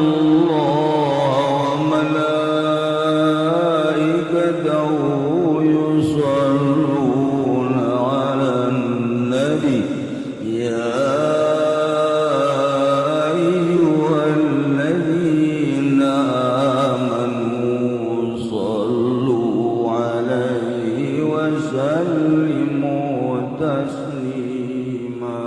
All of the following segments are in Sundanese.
الله وملائكته يصلون على النبي يا أيها الذين آمنوا صلوا عليه وسلموا تسليما.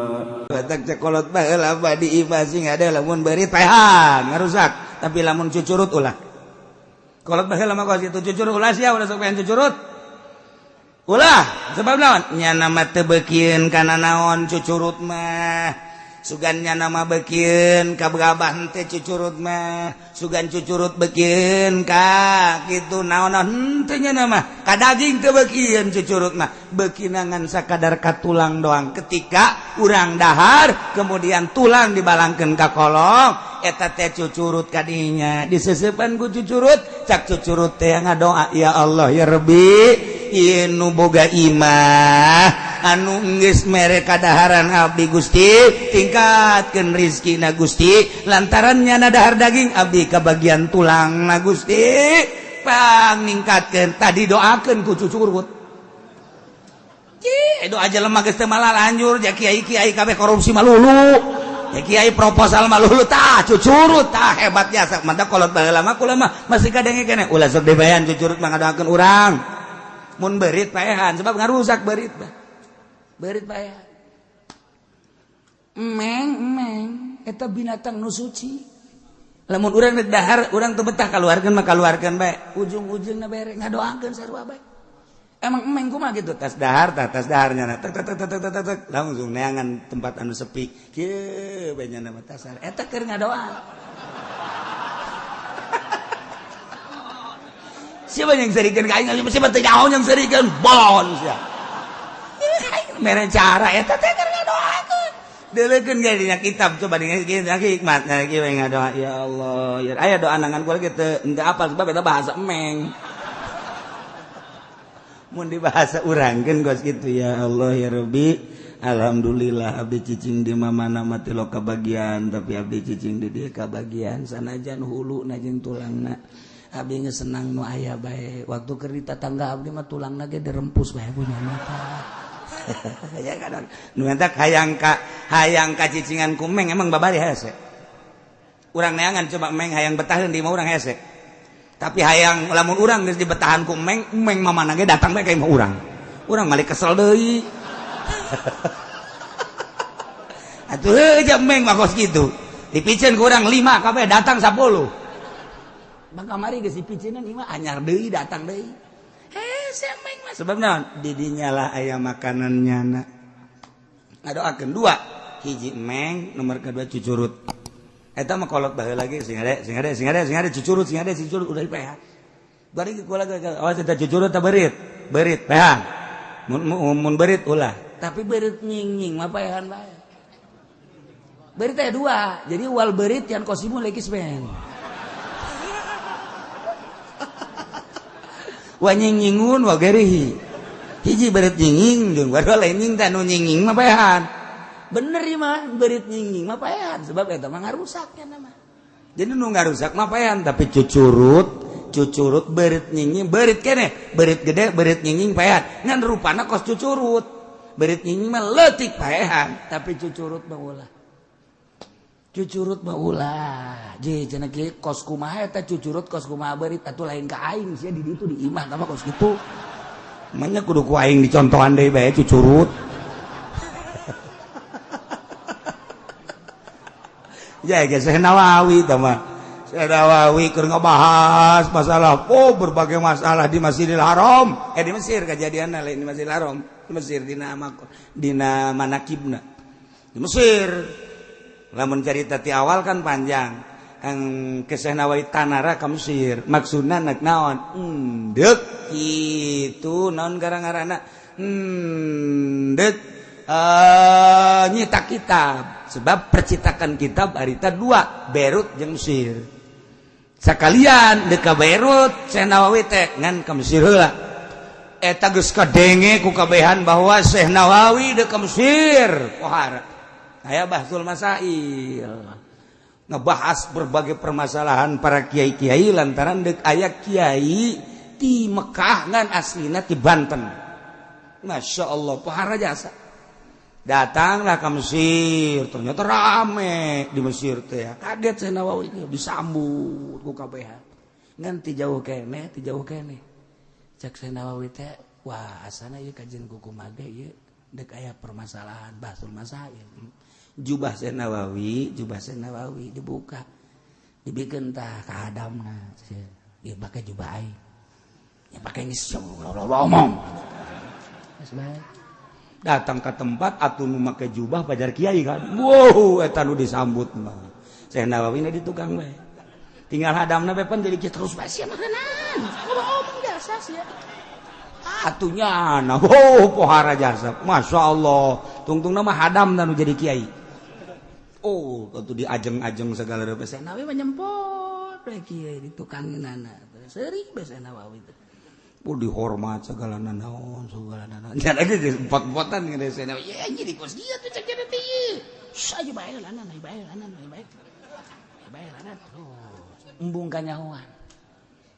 Batak cekolot baheula di imah sing ada lamun beurit paehan ngarusak, tapi lamun cucurut ulah. Kolot baheula mah kos kitu, cucurut ulah sia, ulah sok pengen cucurut. Ulah, sebab naon? Nya mah teu beukieun kana naon cucurut mah. Sugan nya mah beukieun ka gabah teh cucurut mah, sugan cucurut beukieun ka kitu naon-naon henteu nya mah. Ka daging teu beukieun cucurut mah, beukina ngan sakadar ka tulang doang. Ketika urang dahar kemudian tulang dibalangkeun ka kolong, eta teh cucurut kadinya diseseupan ku cucurut, cak cucurut teh ngadoa, ya Allah ya Rabbi, ieu nu boga imah anu geus mere kadaharan abdi Gusti, tingkatkeun rizkina Gusti, lantaran nyana dahar daging abdi kabagian tulang na Gusti, pang ningkatkeun. Tadi doakeun ku cucurut. Cih, doa jelema geus teu malah lanjur ja kiai-kiai kabeh korupsi malulu. Ya kiai proposal malulu tah cucurut tah hebat jasa. Mantap kolot baheula mah kula mah masih kadenge keneh ulah sok dibayan cucurut mah ngadoakeun urang. Mun beurit paehan sebab ngarusak beurit mah. Beurit paehan. Emeng emeng eta binatang nu suci. Lamun urang rek dahar urang teu betah kaluarkeun mah kaluarkeun bae. Ujung-ujungna bere ngadoakeun sarua bae. Emang emeng kumaha gitu tas dahar tah tas daharnya na tek tek tek tek tek tek langsung neangan tempat anu sepi kieu bae nya mah tasar eta keur ngadoa. Siapa yang serikeun ka aing, siapa teu nyaho yang serikeun bolon sia. Mere cara eta teh keur ngadoakeun. Deuleukeun ge dina kitab coba dina hikmat nah kieu we ngadoa ya Allah ya aya doa nangan kula ge teu henteu apal sebab eta bahasa emeng. Mun di bahasa urangkeun gos kitu ya Allah ya Rabbi, alhamdulillah abdi cicing di mamana mah teu kabagian, tapi abdi cicing di dieu kabagian sanajan huluna jeung tulangna abdi geus senang nu aya bae. Waktu keur di tatangga abdi mah tulangna ge dirempus bae ku nya mah. Ya kadang nu entak hayang ka cicingan ku meng emang babari hese. Urang neangan coba meng hayang betaheun di imah urang hese. Tapi hayang lamun urang geus dibetahan ku meng, meng mamana ge datang bae ka imah urang. Urang malik kesel deui. Atuh heuh ja meng mah kos kitu. Dipiceun ku urang 5 kabeh datang 10. Bang kamari geus dipiceunan imah anyar deui datang deui. Hese meng mah sebab naon? Di dinya lah aya makanan nyana. Ngadoakeun dua, hiji meng, nomor kedua cucurut. Eta mah kolot baheula lagi sing ade sing ade sing ade sing ade cucurut sing ade cucurut udah dipehan. Bari kula awas eta cucurut ta beurit. Beurit pehan. Mun beurit ulah. Tapi beurit nying-nying mah paehan bae. Beurit teh dua. Jadi wal beurit yang kosimu lekis men. Wa nying-nyingun wa gerihi. Hiji beurit nying-nying jeung wadul lain nying teh nu nying-nying mah paehan. Bener ieu mah beurit nying-nying mah paehan sebab eta mah ngarusak nya mah. Jadi nu ngarusak mah paehan, tapi cucurut cucurut beurit nying-nying beurit keneh beurit gede beurit nying-nying paehan ngan rupana kos cucurut. Beurit nying-nying mah leutik paehan, tapi cucurut mah ulah. Cucurut mah ulah. Je cenah kieu kos kumaha eta cucurut kos kumaha beurit atuh lain ka aing sia di ditu di imah tah mah kos kitu. Manya kudu ku aing dicontohan deui bae cucurut. Ya geus Syekh Nawawi tah mah. Syekh Nawawi keur ngabahas masalah oh berbagai masalah di Masjidil Haram. Di Mesir kejadianna lain di Masjidil Haram, di Mesir dina manakibna. Di Mesir. Lamun carita ti awal kan panjang. Ang ke Syekh Nawawi tanara ka Mesir. Maksudna nek naon? Endek kitu naon gara-garana? Endek nyitak kitab. Sebab percetakan kitab harita dua, Beirut jeung Mesir. Sakalian deuk ka Beirut Syekh Nawawi teh ngan ka Mesir heula. Eta geus kadenge ku kabehan bahwa Syekh Nawawi deuk ka Mesir. Pohara. Aya Bahsul Masail. Ngebahas berbagai permasalahan para kiai-kiai lantaran dek aya kiai di Mekah ngan aslina di Banten. Masya Allah, pohara jasa. Datanglah ke Mesir, ternyata rame di Mesir teh. Kaget Syekh Nawawi disambut ku kabehan. Ngan ti jauh keneh, ti jauh keneh. Cek Syekh Nawawi teh, wah asana ieu kajian kukumaha ge ieu dek aya permasalahan bahsul masail. Jubah Syekh Nawawi dibuka. Dibikeun tah ka hadamna. Ieu pake jubah aing. Ya pake geus ngomong. Geus bae. Datang ke tempat atuh nu make jubah pajar kiai kan. Wow, eta nu disambut mah. Syekh Nawawi na di tukang bae. Tinggal hadamna bae pan jadi kieu terus bae sia makanan. Ngomong jasa sia. Atunya nah, oh pohara jasa. Masya Allah. Tungtungna mah hadamna nu jadi kiai. Oh, tentu diajeng-ajeng segala rupa. Syekh Nawawi mah nyempot bae kiai di tukangeunana. Seuri bae Syekh Nawawi teh. Oh, dihormat segala nanaon, segala nanaon. Jangan lagi empot-empotan ngene Syekh Nawawi. Ya jadi kos dia tuh cek teh ieu. Saja bae lanan, bae lanan, bae. Bae lanan. Oh, embung kanyahoan.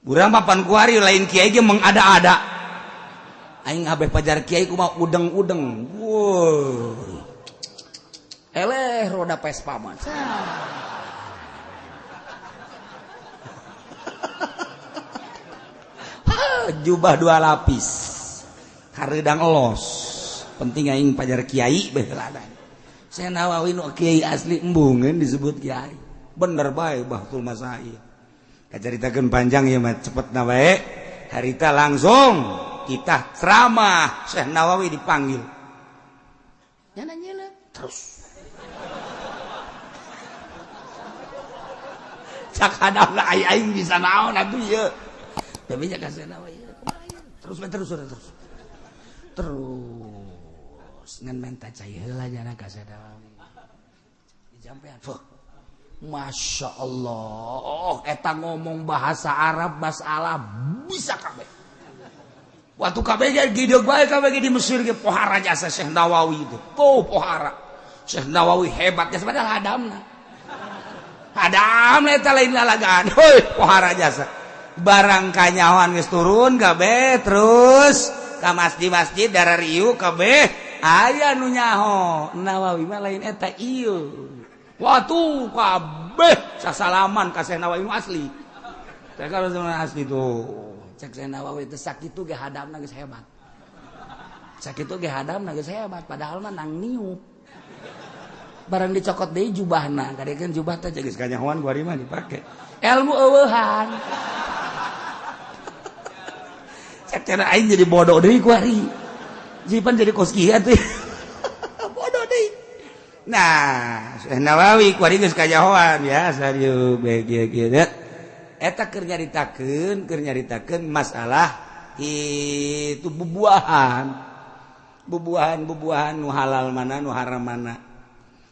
Urang papan kuari lain kiai ge mengada-ada. Aing abeh pajar kiai kumaha udeng-udeng. Wow. Eleh roda Vespa mah. Jubah dua lapis. Hareudang elos. Penting aing pajar kiai bae ladan. Syekh Nawawi nu kiai asli embungeun disebut kiai. Bener bae Bahtul Masail. Kacaritakeun panjang ieu mah cepetna bae. Harita langsung kita ceramah Syekh Nawawi dipanggil. Nyana nyelep terus. Cak hadapna aing bisa naon atuh ieu. Tapi nya ka Syekh Nawawi terus terus terus. Terus ngan menta cai heula nya ka Syekh Nawawi. Dijampean. Fuh. Masya Allah, eta ngomong bahasa Arab masalah bisa kabeh. Waktu kabeh ge gideug bae kabeh di Mesir ge pohara jasa Syekh Nawawi itu. Tuh pohara. Syekh Nawawi hebat jasa padahal hadamna. Hadamna eta lain lalagaan. Heuh, pohara jasa. Barang kanyahoan geus turun kabeh terus ka masjid-masjid darariu kabeh aya nu nyaho. Nawawi mah lain eta ieu. Waktu kabeh sasalaman ka Syekh Nawawi nu asli. Teh kalau asli tuh. Cek Syekh Nawawi teh sakitu ge hadamna geus hebat. Sakitu ge hadamna geus hebat padahal mah nang niup. Barang dicokot deui jubahna, kadekeun jubah teh geus kanyahoan ku ari mah dipake. Ilmu eueuhan. Cek cenah aing jadi bodoh deui ku ari. Jipan jadi kos kieu atuh. Bodoh deui. Nah, Syekh Nawawi ku ari geus kanyahoan ya serius bae kieu-kieu. Eta keur nyaritakeun masalah itu bubuahan. Bubuahan-bubuahan nu halal mana nu haram mana.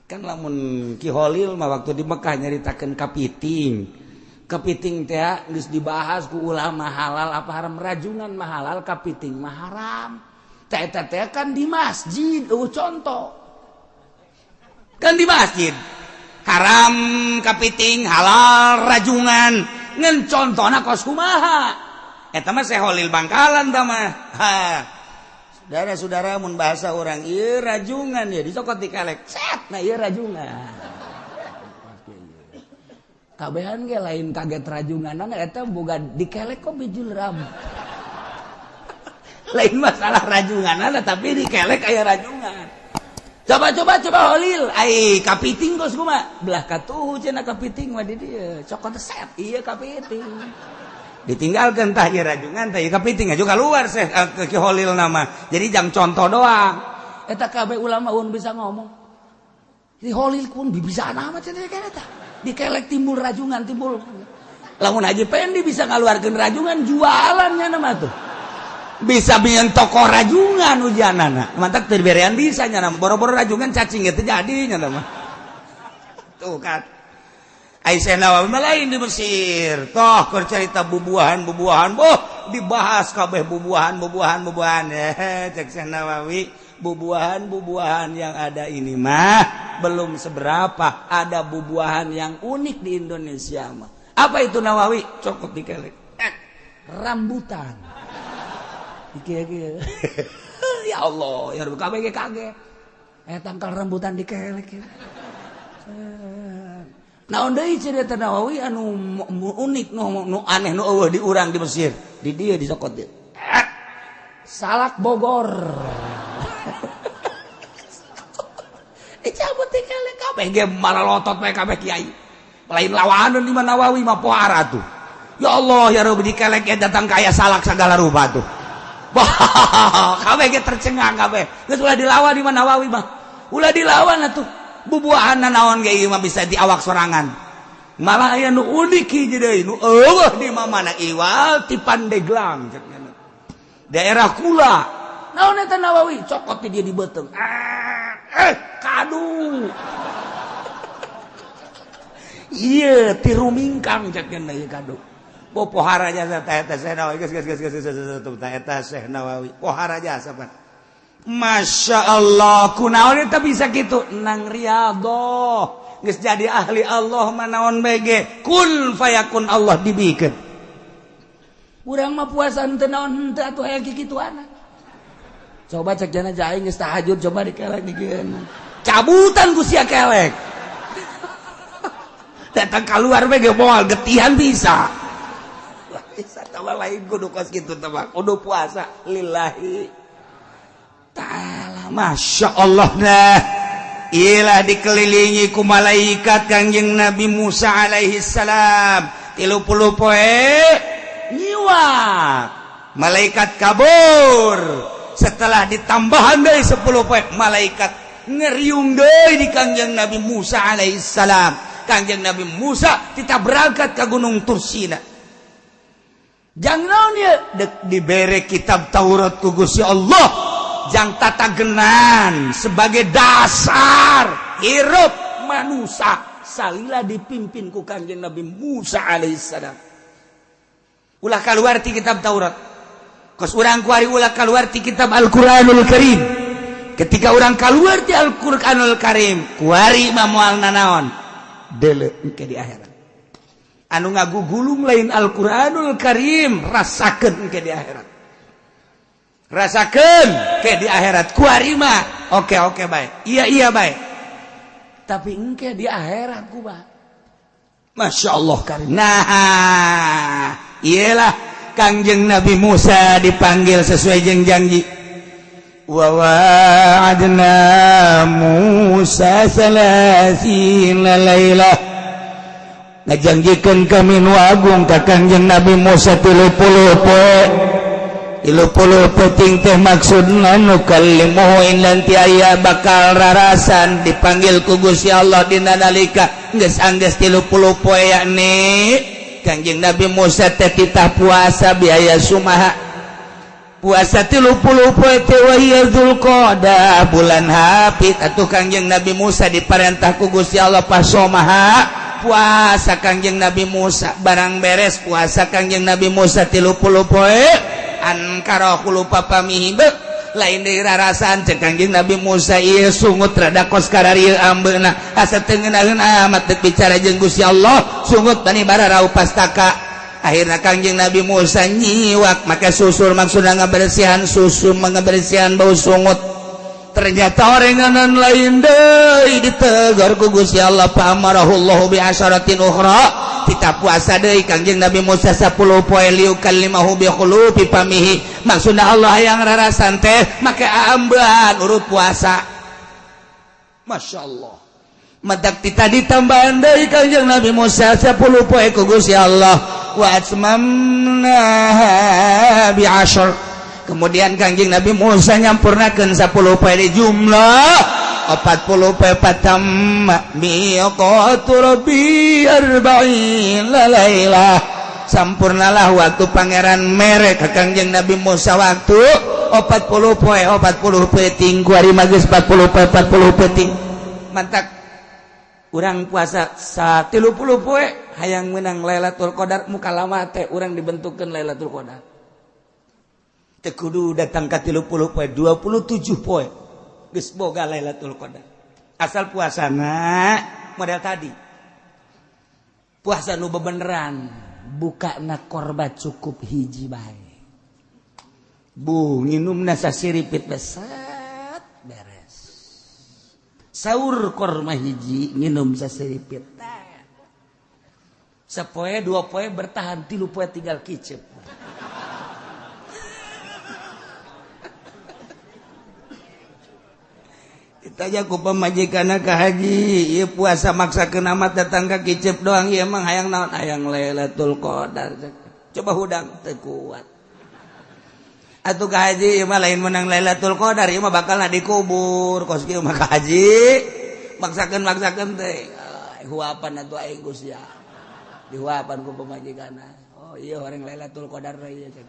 Kan lamun Ki Holil mah waktu di Mekah nyaritakeun kapiting. Kepiting teh geus dibahas ku ulama halal apa haram, rajungan mah halal, kapiting mah haram. Teh eta teh kan di masjid, eueuh contoh. Kan di masjid. Haram kapiting, halal rajungan. Ngan contona kos kumaha. Eta mah Syekh Holil Bangkalan tah mah. Saudara-saudara mun bahasa orang ieu rajungan ya dicokot dikelek. Set, nah ieu rajungan. Kabehan ge lain kaget rajunganna eta boga dikelek kok bijul ram. Lain masalah rajunganna tapi dikelek aya rajungan. Coba Holil, ai kapiting kos kumaha? Belah katuhu cenah kapiting mah di dieu. Cokot set ieu kapiting. Ditinggalkan tah ieu rajungan tah ieu kapiting aju keluar Syekh Ki Holil nama. Jadi jang contoh doang. Eta kabeh ulama un bisa ngomong. Di Holil pun bisa nama cenah eta. Dikelek timbul rajungan timbul. Lamun Haji Pendi bisa ngaluarkeun rajungan jualannya nama tuh. Bisa bikin toko rajungan ujianana. Mantak teu diberean bisa nya nama. Boro-boro rajungan cacing ge teu jadi nya nama. Tuh kan. Aisyah Nawawi mah lain di Mesir. Toh keur carita bubuahan-bubuahan, boh dibahas kabeh bubuahan-bubuahan. Cek Syekh Nawawi, Bubuahan-bubuahan yang ada ini mah belum seberapa. Ada bubuahan yang unik di Indonesia mah. Apa itu, Nawawi? Cokot dikelek. Rambutan. Iki ya Allah, ya Rabbi, kabeh kaget. Tangkal rambutan dikelek. Ya. Naon deui cerita Nawawi anu unik, nu aneh, nu euweuh di urang di Mesir? Di dieu disokot dieu. Salak Bogor. Dicabut dikelek, kabeh ge maralotot bae kabeh kiai. Lain lawanan di Nawawi mah, pohara tuh. Ya Allah ya Rabbi, dikelek ya datang kaya salak segala rupa tuh. Wah, kabeh ge tercengang kabeh. Geus ulah dilawan di Nawawi mah. Ulah dilawan atuh. Bubuahan naon ge ieu mah bisa di awak sorangan. Malah aya nu unik hiji deui, nu euweuh di mana, iwal ti Pandeglang cek daerah kula. Naon eta, Nawawi? Cokot di dia di beuteung. Kadu. Iya, tiru mingkang cek ieu kadu. Pohara jasa ta eta Syekh Nawawi. Geus geus geus geus geus ta eta Syekh Nawawi. Pohara jasa, Pak. Masya Allah, kunaon eta bisa kitu? Nang riyadhah. Geus jadi ahli Allah mah naon bege kun fayakun Allah dibikeun. Urang mah puasa henteu naon henteu atuh, aya kikituana. Coba cek jana aing geus tahajud, coba dikelek dikeun. Cabutan ku sia kelek. Datang keluar bege moal getihan bisa. Bisa tawa lain kudu kos kitu teh, kudu puasa lillahi ta'ala. Masya Allah. Nah, ilah dikelilingi ku malaikat Kangjeng Nabi Musa alaihi salam 30 poe nyiwak, malaikat kabur. Setelah ditambahan dari 10 poe, malaikat ngeriung deui di Kangjeng Nabi Musa alaihi salam. Kangjeng Nabi Musa kita berangkat ke Gunung Tursina. Jangan naon ieu? Dek dibere kitab Taurat ku Gusti Allah jang tatagenan sebagai dasar hirup manusia salila dipimpin ku Kangjeng Nabi Musa alaihissalam. Ulah keluar ti kitab Taurat. Kos urang kuari ulah keluar ti kitab Al-Qur'anul Karim. Ketika urang keluar ti Al-Qur'anul Karim, kuari mah moal nanaon deuleu engke di akhirat. Anu ngagugulung lain Al-Qur'anul Karim, rasakeun engke di akhirat, rasakeun ke di akhirat. Kuari mah oke oke baik, iya iya baik, tapi engke di akhirat kumaha? Masya Allah karim. Nah, iyalah Kangjeng Nabi Musa dipanggil sesuai jeung janji. Wa wa'adna Musa salasina lailah. Ngajanjikeun kami nu agung ka Kangjeng Nabi Musa 30 poe. 30 peuting teh maksudna nukallimuhu, nanti aya bakal rarasan dipanggil ku Gusti Allah dina nalika geus anggeus 30 poe, yakni Kangjeng Nabi Musa teh titah puasa biaya sumaha puasa 30 poe teh wa hiya Dzulqa'dah, bulan hapit atuh. Kangjeng Nabi Musa diparentah ku Gusti Allah pasomaha puasa. Kangjeng Nabi Musa barang beres puasa Kangjeng Nabi Musa 30 poe, ankara khulufa famihi, lain deui rarasaan. Cek Kangjeng Nabi Musa, ieu sungut rada kos kararieu ambeuna, asa teu ngeunaheun amat deuk bicara jeung Gusti Allah, sungut bani bararau pastaka. Akhirna Kangjeng Nabi Musa nyiwak make susur, maksudna ngabersihan susu, ngabersihan bau sungut. Ternyata orenganan lain deui, ditegur ku Gusti Allah, fa amarahullahu bi asyaratin ukhra. Kita puasa deui Kangjeng Nabi Musa 10 poe liyukallimahu bi khulufi famihi, maksudna Allah yang rarasan teh make ambean urut puasa. Masya Allah. Matak tita ditambahan deui Kangjeng Nabi Musa 10 poe ku Gusti Allah, wa atmamna bi asyar. Kemudian Kangjeng Nabi Musa nyampurnakeun 10 poe di jumlah 40 poe, fatamma miqatu rabbi arba'in lailah. Sampurnalah waktu pangeran mere ka Kangjeng Nabi Musa waktu 40 poe 40 peuting. Kuari mah geus 40 poe 40 peuting. Mantak urang puasa sa 30 poe hayang menang Lailatul Qadar, muka lama teh urang dibentukkeun Lailatul Qadar. Teu kudu datang ka 30 poe, 27 poe. Geus boga Lailatul Qadar. Asal puasana model tadi. Puasa nu bebeneran, bukana korba cukup hiji bae. Bu nginumna sasiripit besat beres. Saur korma hiji nginum sasiripit. Sapoe dua poe bertahan, 3 poe tinggal kicep. Ditanya ku pamajikanna ka haji, ieu puasa maksakeun amat datang ka kicep doang, ieu emang hayang naon? Hayang Lailatul Qadar. Coba hudang teu kuat. Atuh ka haji ieu mah lain menang Lailatul Qadar, ieu mah bakalna dikubur. Kos kieu mah ka haji maksakeun teh. Huapan atuh aing ku sia. Dihuapan ku pamajikanna. Oh iya orang Lailatul Qadar ieu cek.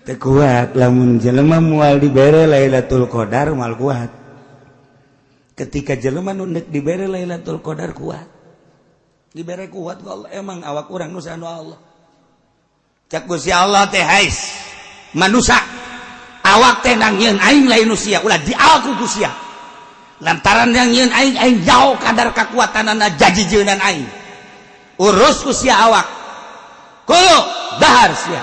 Teu kuat lamun jelema moal dibere Lailatul Qadar moal kuat. Ketika jelema nu deuk dibere Lailatul Qadar kuat. Dibere kuat ku Allah, emang awak urang nu sanu Allah. Cak Gusti Allah teh hais manusa awak teh nangieun aing lain nu sia ulah diaku ku sia. Lantaran yang nyieun aing aing jauh kadar kakuatanana jajijeunan aing. Urus ku sia awak. Kulu dahar sia.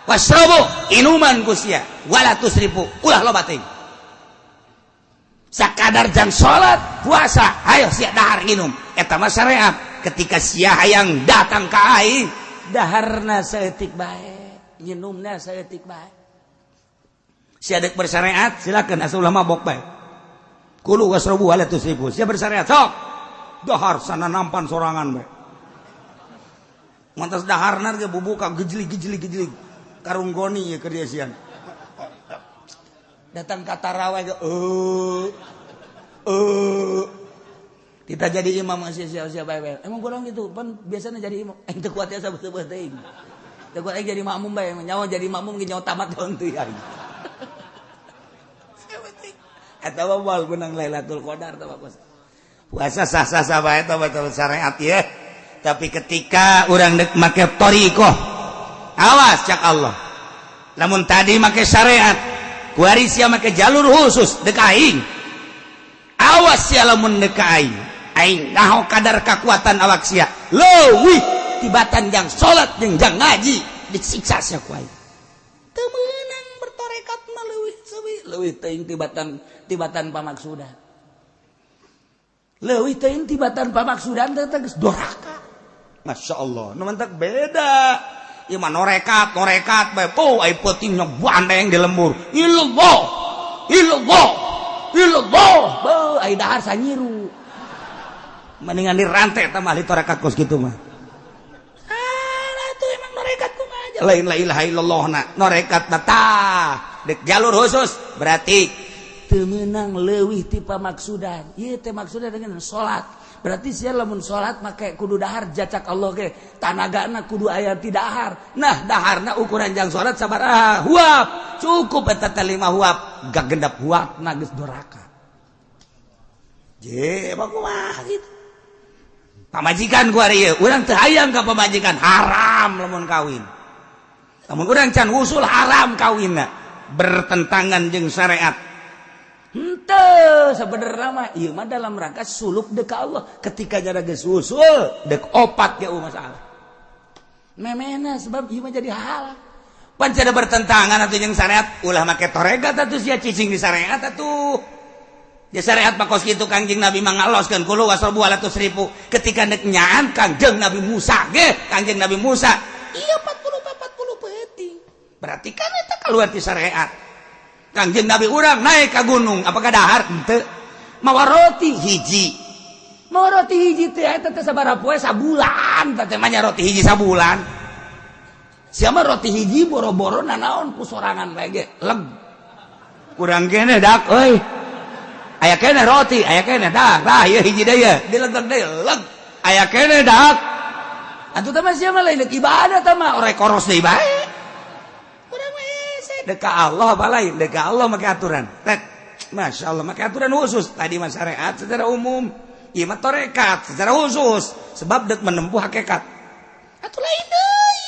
Wasrobu inuman ku sia, wala tusrifu ulah loba teuing. Sakadar jam salat puasa hayo sia dahar nginum eta mah syariat. Ketika sia hayang datang ka aing daharna saeutik bae, nginumna saeutik bae. Sia deuk bersyariat silakan asal ulah mabok bae. Kulu wasrobu wala tusrifu. Sia bersyariat sok dahar sana nampan sorangan bae. Mantas daharna ge bubuka gejlig-gejlig-gejlig. Karunggoni ya kerja siang. Datang ka tarawih ge kita jadi imam masih sia-sia bae. Emang kurang gitu, pan biasanya jadi imam. Teu kuat ya sabeut-beut teuing. Teu kuat jadi makmum bae, nyawa jadi makmum ge nyawa tamat daun teu ya. Eta mah moal menang Lailatul Qadar tah bagus. Puasa sah-sah bae tah batal syariat ya. Tapi ketika urang deuk make thariqah, awas cak Allah. Lamun tadi make syariat, kuari sia make jalur khusus deuk aing. Awas sia lamun deuk aing. Aing naho kadar kakuatan awak sia. Leuwih tibatan jang salat jeung jang ngaji disiksa sia ku aing. Teu meunang bertorekat mah leuwih seuwi, leuwih teuing tibatan pamaksudan. Leuwih teuing tibatan pamaksudan teh geus doraka. Masya Allah, nu mantak beda. Ieu mah norekat, norekat bae. Oh, ai peutingna bandeng di lembur. Illallah. Illallah. Illallah. Beuh, ai dahar sanyiru. Mendingan dirantai eta mah ahli torekat kos kitu mah. Ah, atuh emang norekat kumaha aja. Lain la ilaha illallah na, norekat na tah. Dek jalur khusus berarti teu meunang leuwih ti pamaksudan. Ieu teh maksudna dengan salat. Berarti sia lamun salat make kudu dahar jacak Allah ge tanagana kudu aya ti dahar. Nah daharna ukuran jang salat sabaraha huap cukup eta teh 5 huap gagendap huapna geus doraka. Je kumaha kitu. Pamajikan ku ari ieu urang teu hayang ka pamajikan haram lamun kawin. Lamun urang can wusul haram kawinna bertentangan jeung syariat. Henteu sebenarnya mah ieu mah dalam rangka suluk deuk ka Allah. Ketika jara geus usul deuk opat ge masalah. Memena sebab ieu mah jadi halal. Pan cada bertentangan atuh jeung syariat, ulah make toregat atuh sia cicing di syariat atuh. Ya syariat mah kos kitu Kangjeng Nabi mah ngaloskeun kulu wasrobu wala tusrifu. Ketika deuk nyaan Kangjeng Nabi Musa ge, Kangjeng Nabi Musa ieu 40 peuting. Berarti kan eta keluar ti syariat. Kangjeng Nabi urang naik ke gunung, apakah dahar? Henteu. Mawa roti hiji. Mawa roti hiji teh eta teh sabaraha poe sabulan, teh mah nya roti hiji sabulan. Sia mah roti hiji boro-boro nanaon ku sorangan bae ge, leg. Kurang keneh dak euy. Aya keneh roti, aya keneh dak. Tah ieu hiji deui ye, dilegeg deui, leg. Aya keneh dak. Atuh teh mah sia mah lain ibadah teh mah orek koros deui bae. Deka Allah apa lain? Deka Allah make aturan. Tet. Masya Allah make aturan khusus. Tadi mah syariat secara umum, ieu mah tarekat secara khusus. Sebab dek menempuh hakikat. Atuh lain deui.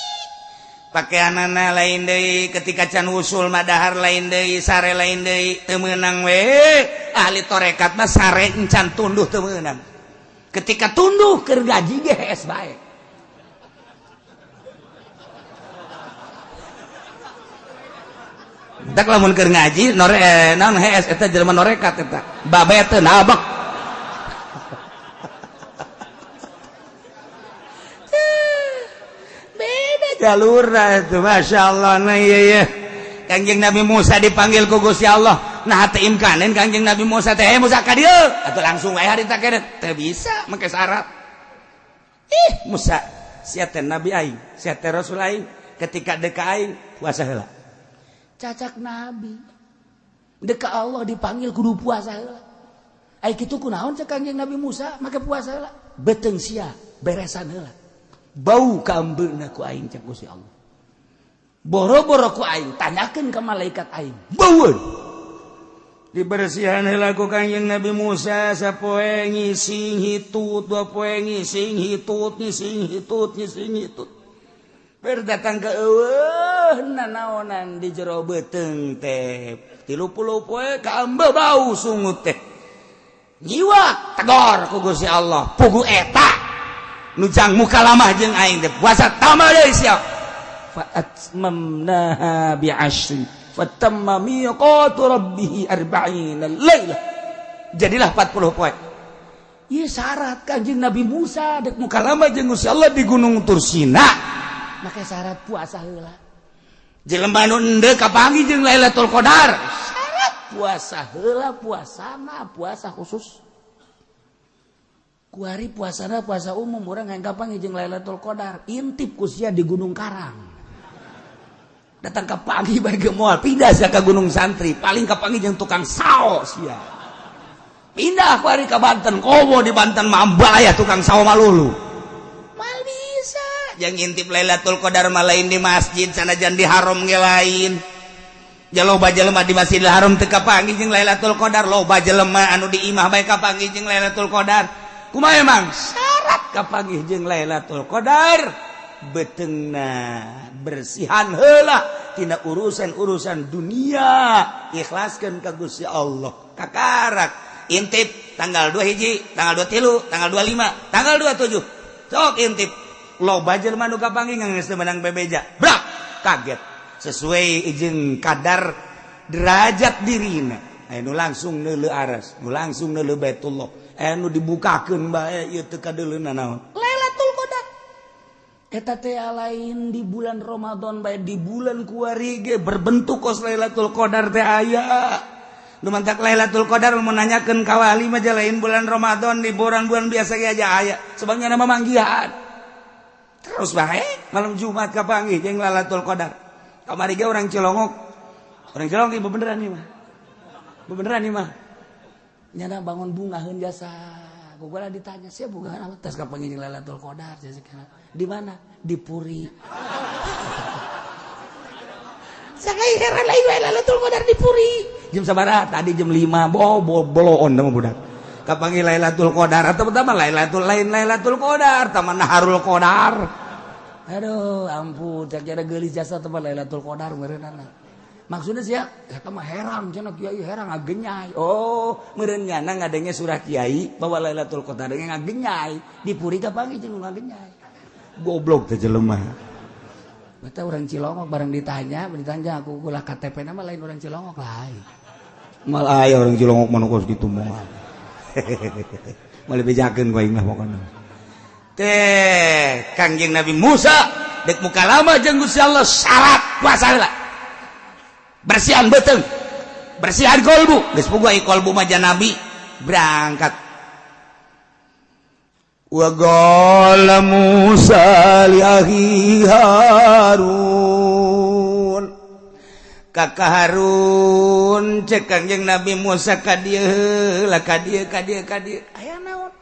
Pakaianana lain deui ketika can usul madahar lain deui, sare lain deui, teu meunang we. Ahli tarekat mah sare encan tunduh teu meunang. Ketika tunduh keur gaji ge hees bae. Tak lamun keur ngaji nore naon hees eta jelema norekat eta. Babe teu nabek. Beda jalurna itu, Masya Allah. Nah iya iya. Kangjeng Nabi Musa dipanggil ku Gusti Allah. Nah teu imkanen Kangjeng Nabi Musa teh, "Eh Musa ka dieu." Atuh langsung wae harita keneh. Teu bisa make syarat. Ih Musa, sia teh nabi aing, sia teh rasul aing, ketika deka aing puasa heula. Cacak nabi deka Allah dipanggil kudu puasa heula. Ai kitu kunaon cek Kangjeng Nabi Musa make puasa heula? Beuteung sia beresan heula. Bau kaambeuna ku aing cek Gusti Allah. Boro-boro ku aing tanyakeun ka malaikat aing. Baueun. Dibersihan heula ku Kangjeng Nabi Musa sapoe ngising hitut, dua poe ngising hitut, ngising hitut, ngising hitut. Berdatang ke eueuh nanaonan di jero beuteung teh 30 poe kaambe bau sungut teh. Nyiwak tegor ku Gusti Allah, pugu eta nu jang mukalamah jeung aing teh puasa tambah deui siap. Fa atmamnaha bi asyrin fatamma miqatu rabbih arba'ina lailah. Jadilah 40 poe. Ieu syarat Kangjeng Nabi Musa dek mukalamah jeung Gusti Allah di Gunung Tursina. Make syarat puasa heula. Jelema nu endeu kapanggih jeung Lailatul Qadar. Syarat puasa heula, puasana puasa khusus. Kuari puasana puasa umum urang hayang kapanggih jeung Lailatul Qadar. Intip ku sia di Gunung Karang. Datang ka pagi bae ge moal pindah sia ka Gunung Santri, paling kapanggih jeung tukang sao sia. Pindah kuari ka Banten, komo di Banten mah ambalaya tukang sao malulu. Mal bisa yang ngintip Lailatul Qadar mah lain di masjid sanajan di haram ge lain. Ja loba jelema di Masjidil Haram teu kapanggih jeung Lailatul Qadar, loba jelema anu di imah bae kapanggih jeung Lailatul Qadar. Kumaha emang syarat kapanggih jeung Lailatul Qadar? Beuteungna bersihan heula tina urusan-urusan dunia, ikhlaskeun ka Gusti Allah. Kakarak intip tanggal 2 hiji, tanggal 23, tanggal 25, tanggal 27. Sok intip. Loba jelema nu kapanggih geus teu meunang bebeja. Brak, kaget. Sesuai jeung kadar derajat dirina. Aya nu langsung neuleuh aras, nu langsung neuleuh Baitullah. Aya nu dibukakeun bae ieu teu kadeuleuna naon. Lailatul Qadar. Eta teh lain di bulan Ramadan bae, di bulan kuari ge berbentuk kos Lailatul Qadar teh aya. Nu mantak Lailatul Qadar mun nanyakeun ka wali mah lain bulan Ramadan, di bulan-bulan biasa ge aja aya. Sebabnya nama manggihan. Terus bae malam Jumat kapanggih jeung Lailatul Qadar. Kamari ge orang Cilongok. Orang Cilongok ieu beneran ieu mah. Beneran ieu mah. Nyana bangun bungaheun jasa. Gua ditanya, "Sia bungaheun apa?" Tas kapanggih jeung Lailatul Qadar jasa. Di mana? Di Puri. Sangai heran lain wae Lailatul Qadar di Puri. Jam sabaraha? Tadi jam 5. Bo boloon mah budak. Kapanggih Lailatul Qadar atau pertama Lailatul lain Lailatul Qadar, taman Naharul Qadar. Aduh, ampun, cak jada geulis jasa teman Lailatul Qadar meureunana. Maksudnya sia, eta mah herang cenah kiai herang ngagenyai. Oh, meureun nyana ngadenge surah kiai bahwa Lailatul Qadar ngagenyai. Di Puri kapanggih jeung ngagenyai. Goblok teh jelema. Bata orang Cilongok bareng ditanya, ditanya aku ulah KTP nama lain orang Cilongok lain. Mal aya orang Cilongok mah kos kitu moal. Moal bejakeun ku aing mah pokona. Teh Kangjeng Nabi Musa dek mukalama jeung Gusti Allah syarat puasa heula. Bersihan beuteung, bersihan kolbu. Geus puguh ai kolbu mah nabi berangkat. Wa qala Musa li akhi Harun. Kakak Harun cek Kangjeng Nabi Musa ka dieu lah ka dieu ka dieu ka dieu. Aya naon?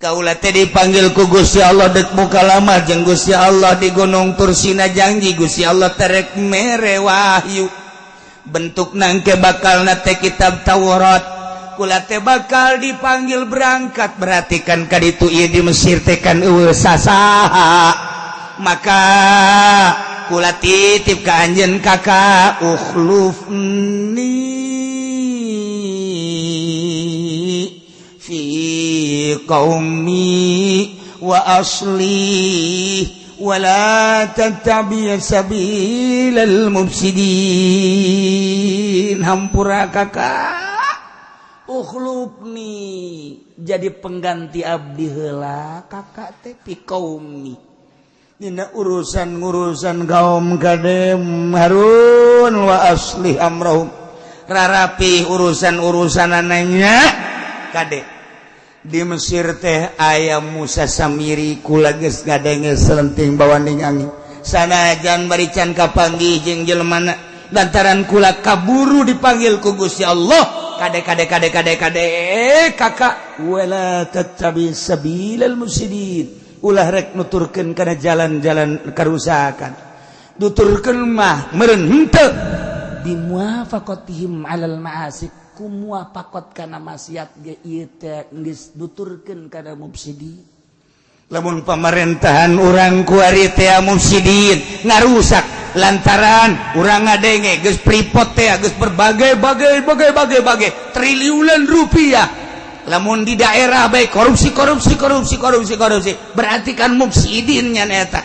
Kaula teh dipanggil ku Gusti Allah dek mukalamah jeung Gusti Allah di Gunung Tursina, janji Gusti Allah terek mere wahyu. Bentuk nangke bakalna teh kitab Taurat. Kula teh bakal dipanggil berangkat, berarti kan ka ditu ieu di Mesir teh kan eueuh sasaha. Maka kula titip ka anjeun kakak ukhlufni fi qaumi wa asli wala tattabi sabilal mufsidin. Hampura kakak, ukhlufni jadi pengganti abdi heula kakak teh fi qaumi dina urusan-urusan kaum kadem Harun wa aslih amrahum, rarapi urusan-urusanananya kade. Di Mesir teh aya Musa Samiri kula geus ngadenge selenting bawaning angin sanajan bari can kapanggih jeung jelema lantaran kula kaburu dipanggil ku Gusti Allah. Kade kade kade kade kade kakak wala tattabi sabilal mufsidin, ulah rek nuturkeun kana jalan-jalan karusakan, nuturkeun mah meureun henteu bimuwafaqatihim alal ma'asi, kumuwafaqat kana maksiat ge ieu teh geus nuturkeun kana mufsidin. Lamun pamerintahan urang kuari teh mufsidin ngarusak lantaran urang ngadenge geus pripot teh geus berbagai-bagai bagai-bagai bagai triliunan rupiah. Lamun di daerah baik korupsi korupsi korupsi korupsi korupsi berarti kan mufsidin nya eta.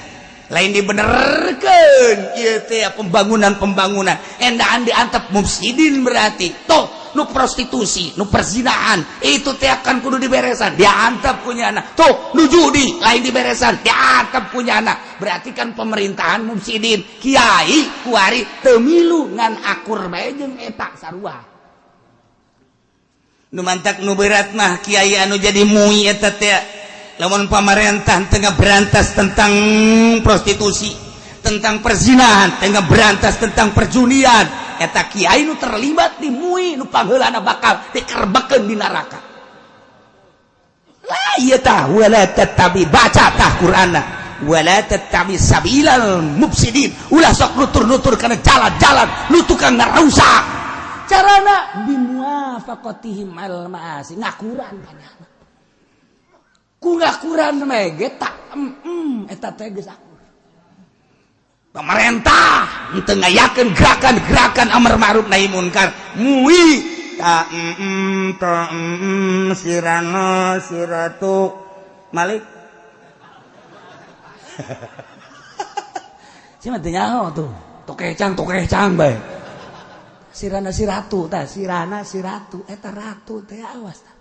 Lain dibenerkeun ieu teh pembangunan-pembangunan endaan diantep mufsidin berarti toh nu prostitusi, nu perzinahan itu teh akan kudu diberesan, diantep punya anak. Tuh nu judi lain diberesan, diantep punya anak. Berarti kan pemerintahan mufsidin, kiai kuari teu milu ngan akur bae jeung eta sarua. Nu mantak nu berat mah kiai anu jadi mui eta teh. Lamun pamarentah tengah berantas tentang prostitusi, tentang perzinahan, tengah berantas tentang perjudian, eta kiai nu terlibat di mui nu pangheulana bakal dikerbekeun di neraka. La ieu tah wala tattabi, baca tah Qur'anna wala tattabi sabilal mufsidin, ulah sok nutur-nutur kana jalan-jalan nu tukang ngarusak. Carana bimuwafaqatihim al ma'asi, ngakuran kana. Ku ngakuran mah ge tak eta teh geus akur. Pemerintah henteu ngayakeun gerakan-gerakan amar ma'ruf nahi munkar, mui ta ta sirana siratu Malik. Si mah teu nyaho tuh, tokecang bae. Sirana siratu tah, sirana siratu eta ratu teh awas tah.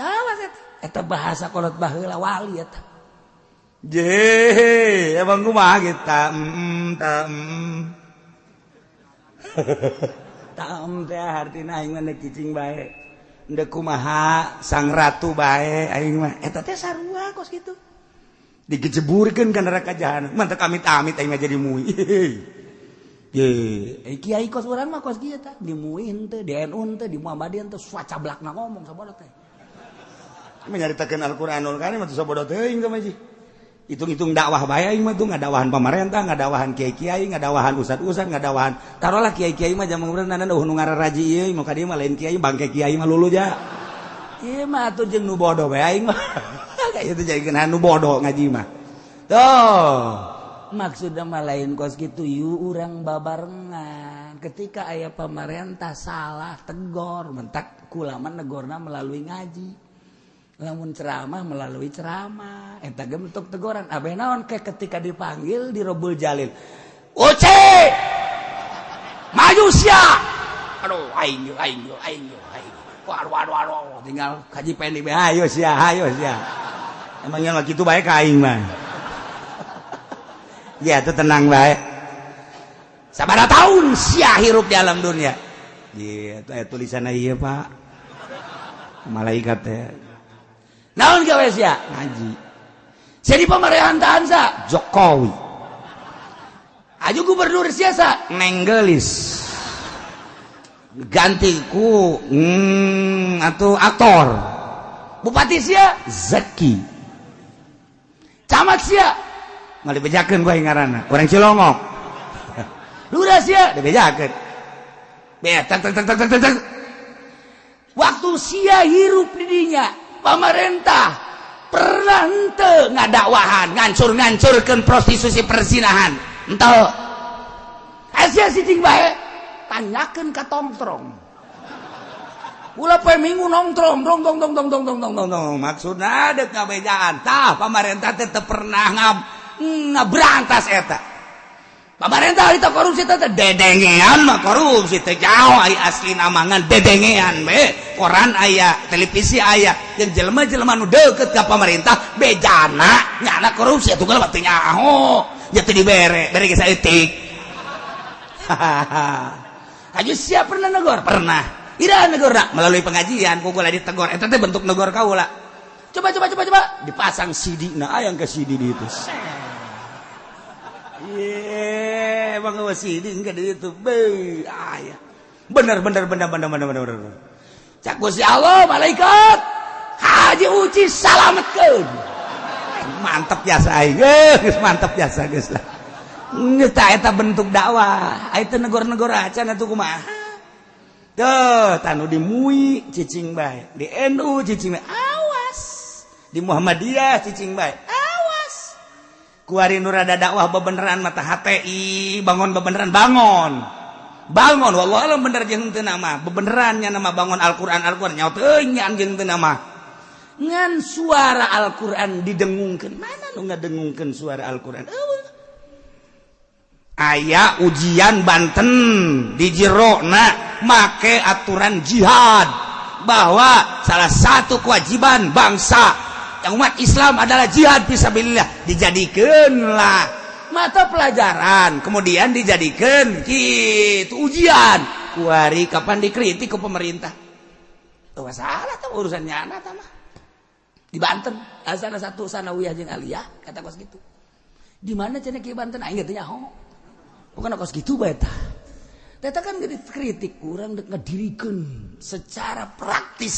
Awas eta. Eta bahasa kolot baheula wali eta. Je, emang kumaha gitu ta ta ta teh artina aing mah cicing bae. Ndek kumaha sang ratu bae aing mah. Eta teh sarua kos kitu. Digejeburkeun ka neraka jahanam. Mantep amit-amit aing mah jadi mui. Ye, kiai kos urang mah kos kieu tah, di MUI henteu, di NU henteu, di Muhammadiyah henteu, sacablakna ngomong sabodo teh. Menyaritakeun Al-Qur'anul Karim mah sabodo teuing teh mah. Hitung-hitung dakwah bae aing mah tuh, ngadakwahan pamarentah, ngadakwahan kiai-kiai, ngadakwahan ustad-ustad, ngadakwahan. Tarolah kiai-kiai mah jaman urang nana nu ngararaji ieu, mun ka dieu mah lain kiai, bangke kiai mah lulu ja. Ieu mah atuh jeung nu bodoh bae aing mah. Kayak itu jadikeun nu bodoh ngaji mah. Tuh. Maksudna mah lain kos kitu yu urang babarengan. Ketika aya pamarentah salah tegor, mentak kulama negorna melalui ngaji. Lamun ceramah melalui ceramah eta ge bentuk teguran. Abeh naon ke ketika dipanggil di Robul Jalil, "Oce! Maju sia!" Aduh aing aing aing aing. Waduh waduh waduh, tinggal kaji pendi bae, ayo sia, ayo sia. Emangnya mah kitu bae ka aing mah. Ya itu tenang bae. Sabaraha tahun sia hirup di alam dunia. Ieu teh tulisanna ieu Pak. Malaikat teh. Naon gawe sia? Ngaji. Jadi pemerintahan sa Jokowi. Aju gubernur sia sa Nenggelis. Ganti ku atau aktor. Bupati sia Zaki. Camat sia nggak dibejakeun gua ngaranna. Orang Cilongok. Lurah sia dibejakeun. Be tak tak tak tak tak. Waktu sia hirup di dinya, pamarentah Pernah henteu ngadakwahan, ngancur-ngancurkeun prostitusi perzinahan? Henteu. Asia cicing bae, tanyakeun ka tongtrong. Ulah poe Minggu nongtrong, dong dong dong dong dong dong dong dong dong. Maksudna deuk ngabejaan. Tah, pamarentah teh teu pernah ngaberantas eta. Pamarentah itu korupsi teh dedengean mah, korupsi teh jauh ai asli namangan dedengean we. Koran aya, televisi aya, jeung jelema-jelema nu deukeut ka pamarentah bejana nyana korupsi atuh mah teu nyaho. Ya teu dibere, bere ge saeutik. Haji siap pernah negor? Pernah. Ira negor melalui pengajian, ku kula ditegor. Eta teh bentuk negor kaula. Coba coba coba coba dipasang CD, nah ayang ke CD di itu. Ye, bang CD enggak di itu. Be, aya. Bener bener bener bener bener bener bener. Cak Gusti Allah malaikat Haji Uci salametkeun. Mantep jasa aing. Geus mantep jasa geus lah. Geus eta bentuk dakwah. Aya teu negor-negor acan atuh kumaha. Tuh, tanu di MUI cicing bae, di NU cicing bae. Awas. Di Muhammadiyah cicing bae. Awas. Kuari nu rada dakwah bebeneran mata HTI, bangun bebeneran bangun. Bangun wallahu alam bener jeung teu nama. Bebeneran nya nama bangun Al-Qur'an Al-Qur'an nyaho teuing jeung teu nama. Ngan suara Al-Qur'an didengungkeun. Mana nu ngadengungkeun suara Al-Qur'an? Eueuh. Aya ujian Banten di jerona make aturan jihad bahwa salah satu kewajiban bangsa yang umat Islam adalah jihad fisabilillah, dijadikanlah mata pelajaran, kemudian dijadikan gitu ujian. Kuari kapan dikritik ke pemerintah? Tuh salah tuh urusannya anak mah. Di Banten asal satu sanawiyah jeung aliyah kata kos gitu. Di mana cenah ki Banten aing teh nyaho. Bukan kos gitu bae tah. Eta kan dikritik, kurang dek ngedirikeun secara praktis.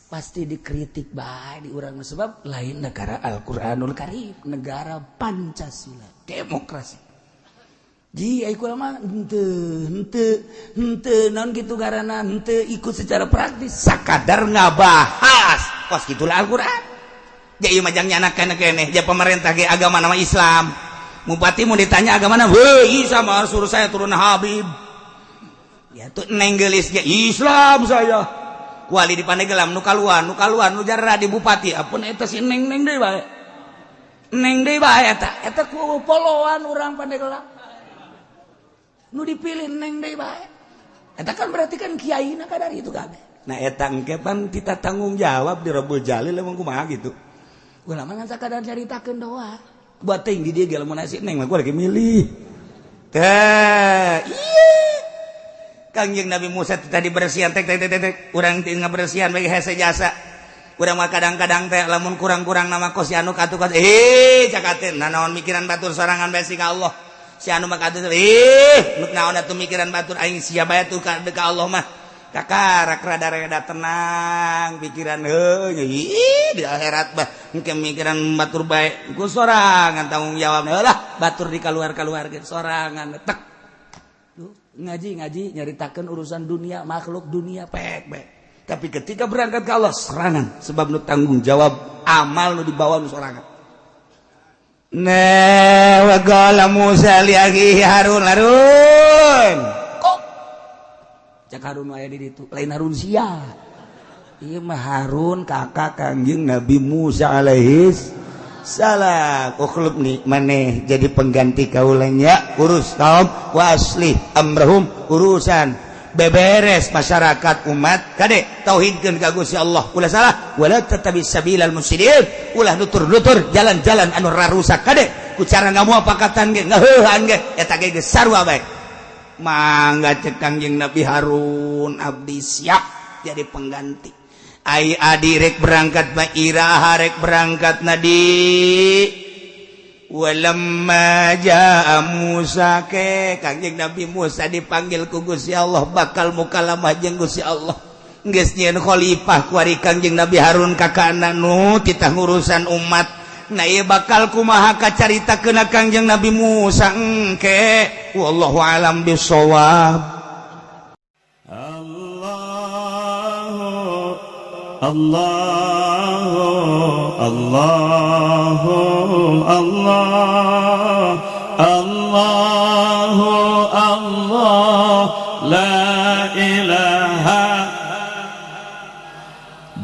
Pasti dikritik bae di urang sebab lain negara Al-Qur'anul Karim, negara Pancasila, demokrasi. Ji ai kula mah henteu henteu henteu naon kitu ngaranna henteu ikut secara praktis, sakadar ngabahas. Kos kitulah Al-Qur'an. Ja ieu mah jang nyana keneh ja pemerintah ge agama nama Islam. Bupati mau ditanya agama mana? Weh, Isa mah suruh saya turun Habib. Ya tuh neng geulis ge Islam saya. Kuali di Pandeglang nu kaluan, nu kaluan nu jarra di bupati. Apun eta si neng-neng deui bae. Neng deui bae eta. Eta ku poloan urang Pandeglang. Nu dipilih neng deui bae. Eta kan berarti kan kiaina kadar itu kabeh. Nah eta engke pan kita tanggung jawab di Rabbul Jalil emang kumaha gitu. Ulama ngan sakadar caritakeun doa. Buat ting di dia ge lamun nasi neng mah gua lagi milih. Teh, iya. Kangjeng Nabi Musa tadi bersihan tek tek tek tek urang teu ngabersihan bagi hese jasa. Urang mah kadang-kadang teh lamun kurang-kurang nama kos si anu katuh kos cakateun nanaon mikiran batur sorangan bae ka Allah. Si anu mah katuh nuk naon atuh mikiran batur aing sia bae tuh ka Allah mah. Kakarak rada-rada tenang pikiran heuh di akhirat bah engke mikiran batur bae ku sorangan tanggung jawab lah batur di kaluar-kaluar sorangan tek. Ngaji-ngaji nyaritakeun urusan dunia makhluk dunia pek bae. Tapi ketika berangkat ke Allah serangan sebab nu tanggung jawab amal nu dibawa nu sorangan. Nah wa qala Musa li akhihi Harun Harun kok cak Harun aya di ditu lain Harun sia. Ieu mah Harun kakak Kangjeng Nabi Musa alaihi salam. Ukhlubni maneh jadi pengganti kaulanya urus kaum wa aslih amrahum urusan beberes masyarakat umat kade tauhidkeun ka Gusti Allah ulah salah wala tattabi sabilal mufsidin ulah nutur-nutur jalan-jalan anu rarusak kade ku cara ngamuapakatan ge ngaheuhan ge eta ge geus sarua bae. Mangga cek Kangjeng Nabi Harun abdi siap jadi pengganti. Ai adi rek berangkat ma iraha rek berangkat nadi. Walamma jaa Musa ke Kangjeng Nabi Musa dipanggil ku Gusti Allah bakal mukalamah jeung Gusti Allah. Geus nyieun khalifah kuari Kangjeng Nabi Harun kakana nu titah ngurusan umat. Nah ieu bakal kumaha kacaritakeun Kangjeng Nabi Musa engke wallahu alam bisawab. Allah, Allah. Allahu Allah Allahu Allah la ilaha.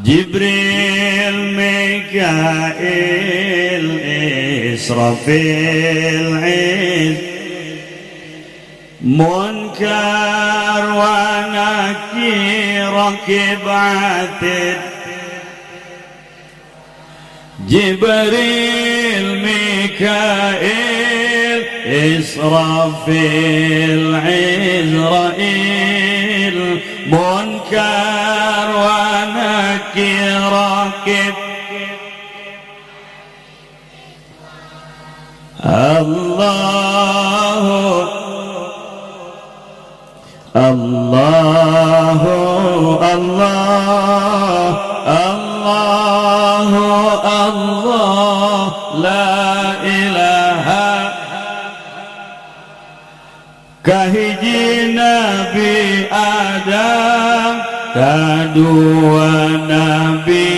Jibril Mikail Israfil Iz Munkar wa Nakir Rakib Atid Jibril Mikail Israfil Izrail Munkar wa Nakir Rakib Allahu Allahu Allah Allahu Allah la ilaha. Kahiji Nabi Adam, kadua Nabi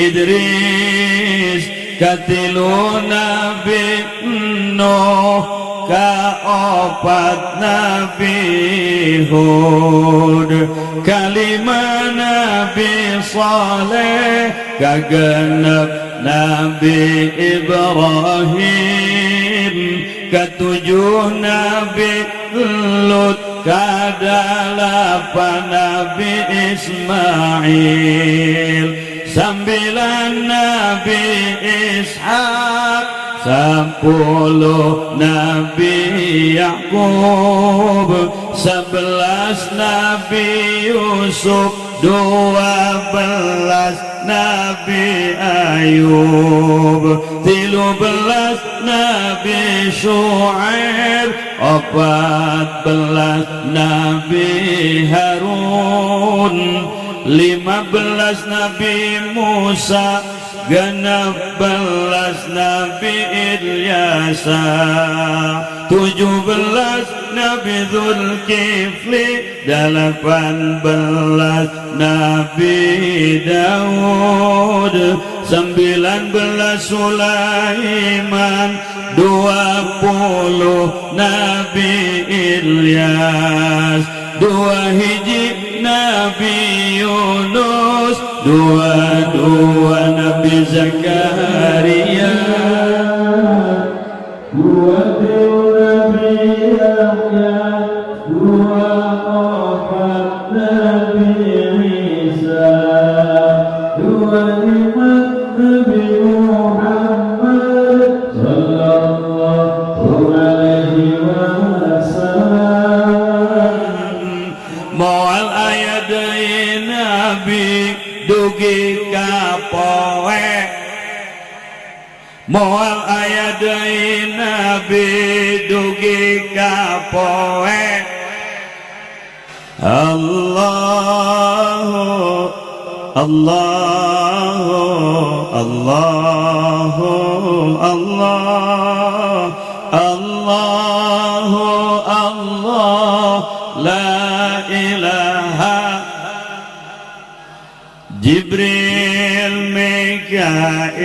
Idris, katilu Nabi Nuh, kaopat Nabi Hud, kalima Nabi Saleh, kagenep Nabi Ibrahim, ketujuh Nabi Lut, kadalapan Nabi Ismail, 9 Nabi Ishak, 10 Nabi Yakub, 11 Nabi Yusuf, 12 Nabi Ayub, 13 Nabi Shu'aib, 14 Nabi Harun, 15 Nabi Musa, 16 Nabi Ilyasa, 17 Nabi Zulkifli, 18 Nabi Daud, 19 Sulaiman, 20 Nabi Ilyas, 2 hiji Nabi Yunus, 22 Nabi Zakaria, 23 Nabi Yahya, 24 Nabi Isa, 25 Nabi Muhammad sallallahu alaihi wasallam. Moal aya deui nabi dugi ka poe, moal aya deui nabi dugi ka poe. Allahu Allahu Allahu Allah Allahu Allah la ilaha. Jibril Mikail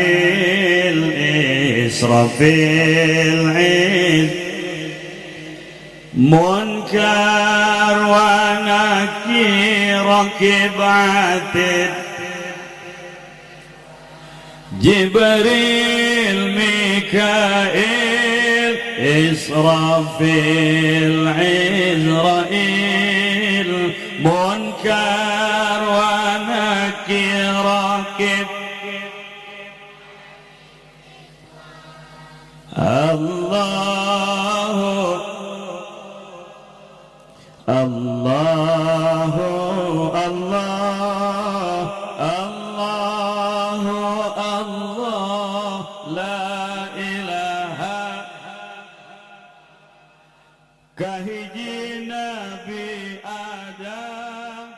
Israfil Iz Munkar wa Nakir Rakib Atid Jibril Mikail Israfil Izrail Munkar wa Nakir Rakib Allahu Allahu Allah Allahu Allah la ilaha. Kahiji Nabi Adam,